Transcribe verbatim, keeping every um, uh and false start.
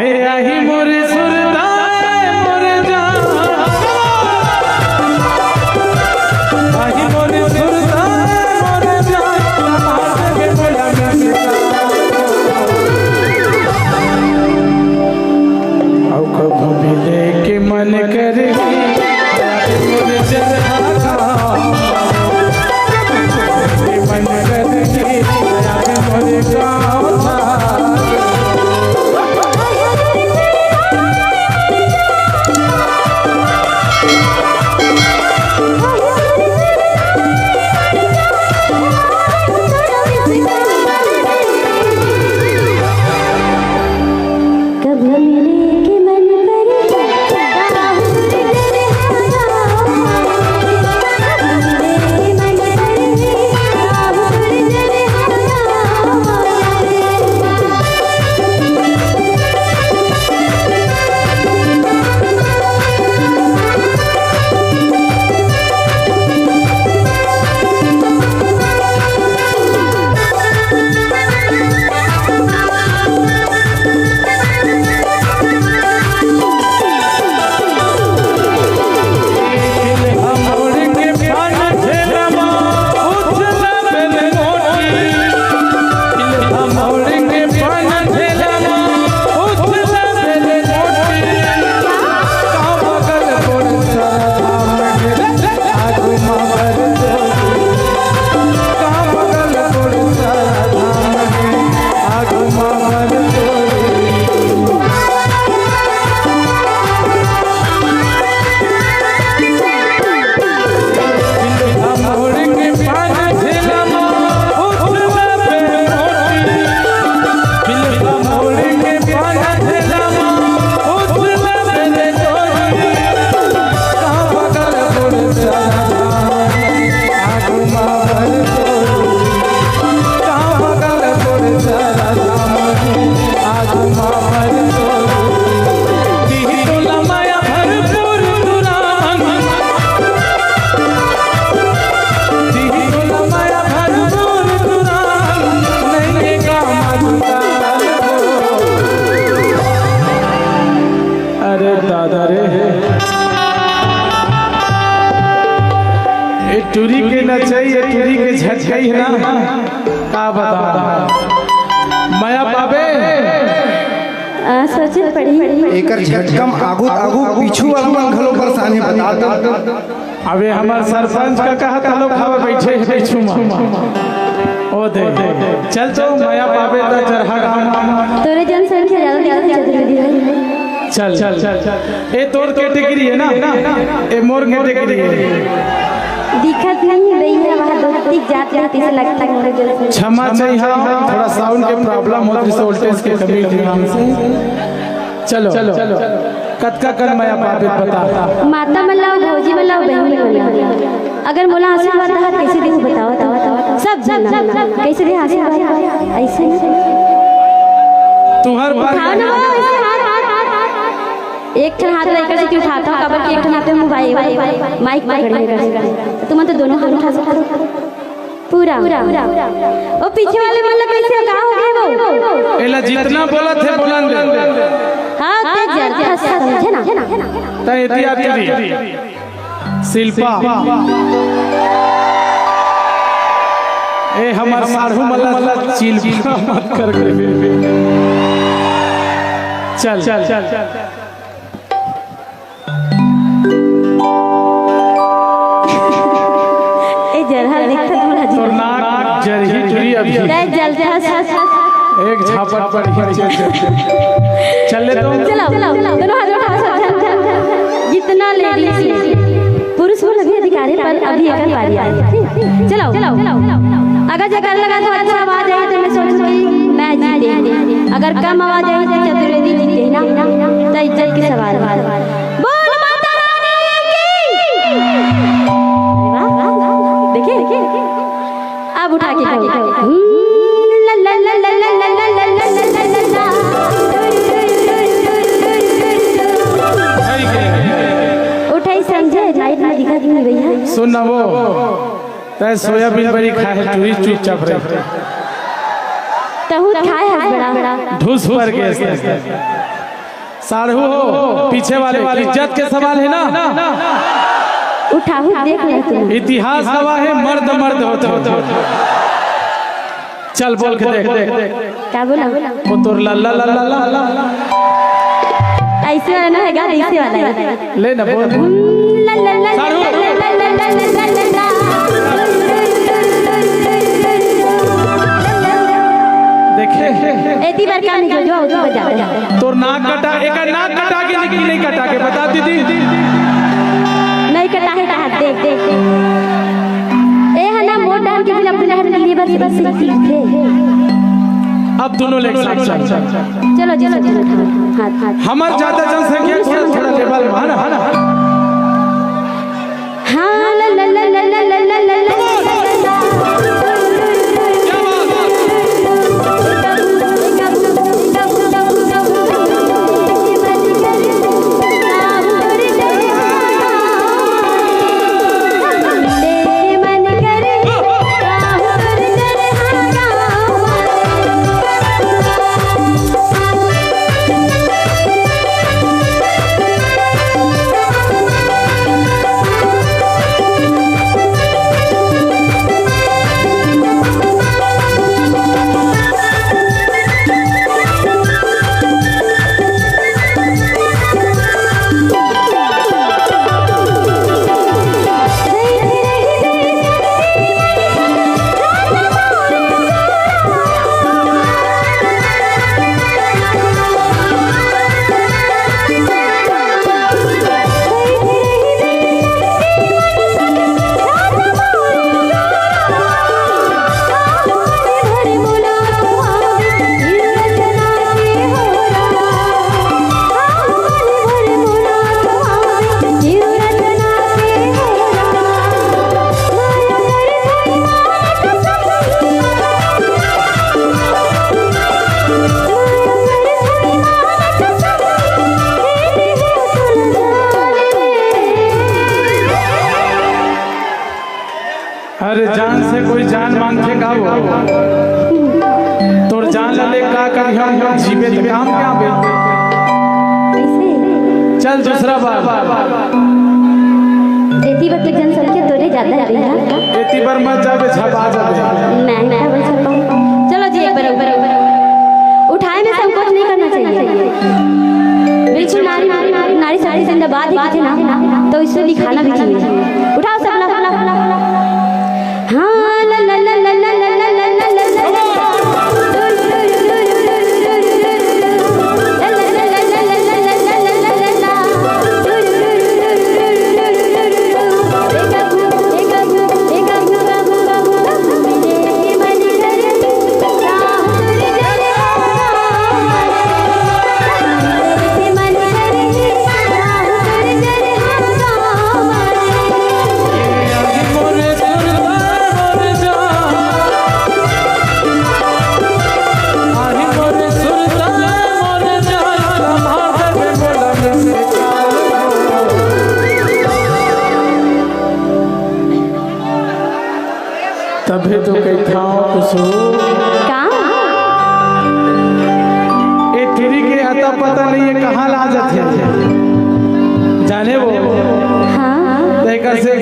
आही मोर सुरता मोर जान, आही मोर सुरता मोर जान, तमार संगे मोला मिलता। अउ कभू मिले के मन करही, आही मोर चरहा, के मन करही, आही मोर गाँव। अरे दादा रे, ए टुरी के नचई, ए टुरी के झटकई हे ना, का बता। मया पाबे? आ, सोचे पड़ी। एकर झटका म आगू, आगू पीछू वाला मन घलो परेशान हे, बता दो। अबे हमर सरपंच का कहत हलो, खावे बैठे हे पीछू म। ओ दे, चल तो मया पाबे त चरहा गाँव। तोरे जनसंख्या ज्यादा दिखत हे चतुर्वेदी भाई। चल, चल, चल। ए तोर कैटेगरी हे ना, ए मोर कैटेगरी हे। दिखत नहीं भैया, वहाँ धोती जात रहती से लगता है मोरे जनसंख्या। क्षमा चाहिए, थोड़ा साउंड के प्रॉब्लम होत रहिस, वोल्टेज के कमी के नाम से। चलो, चलो। कतका कन मया पाबे बता। माता मन ला, भौजी मन ला, बहिनी मन ला। अगर मोला आशीर्वाद दहा, कैसे देहू बताओ, बताओ, बताओ। सब झन ला। कैसे देहा आशीर्वाद? ऐसे ना। तुहर पर उठाओ ना वो, ऐसे हाथ, हाथ, हाथ, हाथ। एक ठन हाथ ला एकर सेती उठात हँव, काबर कि एक ठन हाथ में मोबाइल, माइक पकड़े हे। तुमन तो दोनों हाथ उठा सकत हो। पूरा। ओ पीछे वाले मन ला कैसे हो? का हो गए वो? एला जितना बोलत हे, बोलन दे। हाँ, तेज जर, समझे ना? तैं एती आती रही। शिल्पा। ए, हमर साढ़ू मन ला चिल्पा मत कर के। चल, चल, चल। ए जरहर दिखत मोला जी। तोर नाक जरही टुरी अभी। तै जलथस। एक झापट पड़ही। चल ले तो। चलो, दोनों हाथ उठाओ, सब झन, झन, झन। जितना लेडीज हे, पुरुष मन भी अधिकारी, पर अभी एकर बारी आए। चलो, चलो। अगर जयकारा लगा तो अच्छा आवाज आए तो मैं सोचूं कि मैं जीते। अगर कम आवाज आए तो चतुर्वेदी जीते ना, तो इज्जत के सवाल है। बोल माता रानी की। वाह, वाह, वाह। देखे? अब उठा के कहो। हम्म, ला, ला, ला। उठाई समझे, लाइट में दिखा दी भैया। सुन ना वो, तै सोयाबीन बड़ी खाए, टूरी चुपचाप रही। तहू खाए हस बड़ा। ढूस पर के। साढ़ू हो, पीछे वाले, इज्जत के सवाल हे ना। उठाहू, देख ले तू। इतिहास गवाह हे, मर्द मर्द होथे। चल बोल के देख। का बोला? वो तोर ला ला ला ला ला। ऐसे वाला ना हे गा, ऐसे वाला हे। ले ना बोल। हम्म, ला ला ला ला साढ़ू। ला ला ला ला ला ला ला। देखे। एती बार का नहीं जो, जो, जो बजा, बजा। तोर नाक कटा, एकर नाक कटा के निकली, नहीं कटा के, बता दीदी। नहीं कटा हे, कहा, देख, देख। ए हे ना, मोट डाल के बिना बुलहन के लिए बस, बस, बस, बस। अब दोनों ले एक साथ चल। चलो, चलो, चलो, हाथ, हाथ। हमर ज्यादा जनसंख्या, थोड़ा, थोड़ा लेवल में, है ना, है ना? हाँ, ला, ला, ला। अरे जान से कोई जान मांगथे का वो? तोर जान ला ले का करी हम, जीबे त काम क्या बे? कैसे? चल दूसरा बार। एती बर के जनसंख्या तोरे ज्यादा हे भैया। एती बर मत जाबे, झपा जाबे। मैं क्या बोल सकता हूँ? चलो जी, एक बार, एक बार, एक बार। उठाए में संकोच नहीं करना चाहिए। बिल्कुल नारी, नारी, नारी शक्ति जिंदाबाद ही कथे ना, तो इसको दिखाना भी चाहिए। उठाओ सब ला, ला, ला, ला। हाँ, ला, ला, ला। तभे तो कहिथंव कुछु। का? ए टुरी के अता पता नहीं हे कहाँ ला जाथे। जाने वो? हाँ। त एकर से